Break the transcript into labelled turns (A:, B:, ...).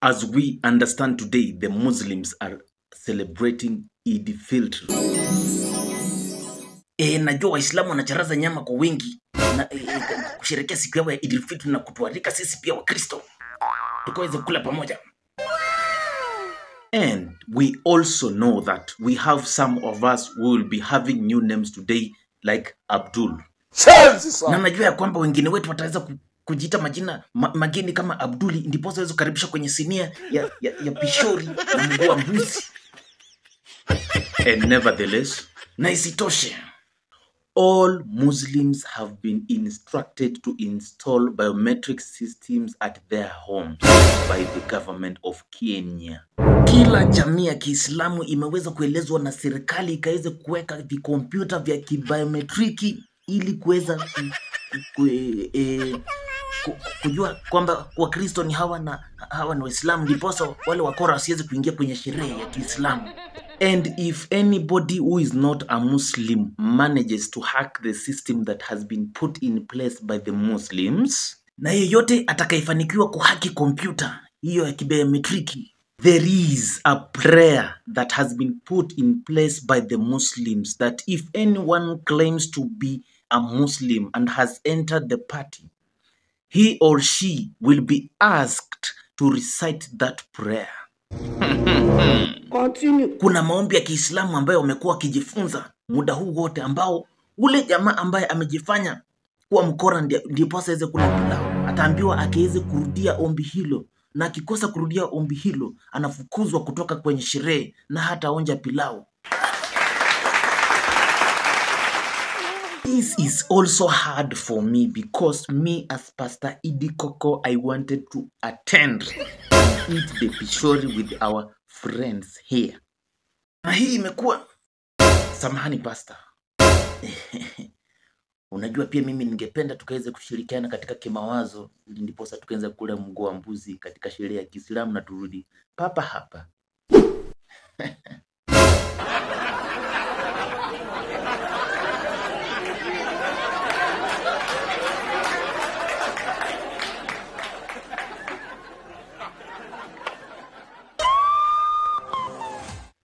A: As we understand today, the Muslims are celebrating Eid Fitr. Najua Waislamu wanacharaza nyama kwa wingi na kusherehekea siku yao ya Eid Fitr na kutualika sisi pia Wakristo tukaweze kula pamoja. And we also know that we have some of us who will be having new names today like Abdul. Na najua ya kwamba wengine wetu wataweza kujiita majina mageni kama Abduli, ndiposa waweze kukaribishwa kwenye sinia ya pishori na mguu wa mbuzi. And nevertheless, na isitoshe, all Muslims have been instructed to install biometric systems at their homes by the government of Kenya. Kila jamii ya Kiislamu imeweza kuelezwa na serikali ikaweze kuweka vikompyuta vya kibiometriki ili kuweza kujua kwamba Wakristo ni hawa na hawa ni Waislamu, ndiposa wale wakora wasiweze kuingia kwenye sherehe ya Kiislamu. And if anybody who is not a Muslim manages to hack the system that has been put in place by the Muslims, na yeyote atakayefanikiwa kuhaki kompyuta hiyo ya kibiometriki, there is a prayer that has been put in place by the Muslims that if anyone claims to be a Muslim and has entered the party, he or she will be asked to recite that prayer.
B: Continue.
A: Kuna maombi ya Kiislamu ambayo wamekuwa wakijifunza muda huu wote, ambao ule jamaa ambaye amejifanya kuwa mkora ndiposa aweze kula pilau, ataambiwa akiweze kurudia ombi hilo, na akikosa kurudia ombi hilo anafukuzwa kutoka kwenye sherehe na hataonja pilau. This is also hard for me because me as Pastor Idi Koko, I wanted to attend and eat the pishori with our friends here. Na hii imekuwa, samahani pastor. Unajua pia mimi ningependa tukaweze kushirikiana katika kimawazo ili ndiposa tukaweze kula mguu wa mbuzi katika sherehe ya Kiislamu na turudi papa hapa.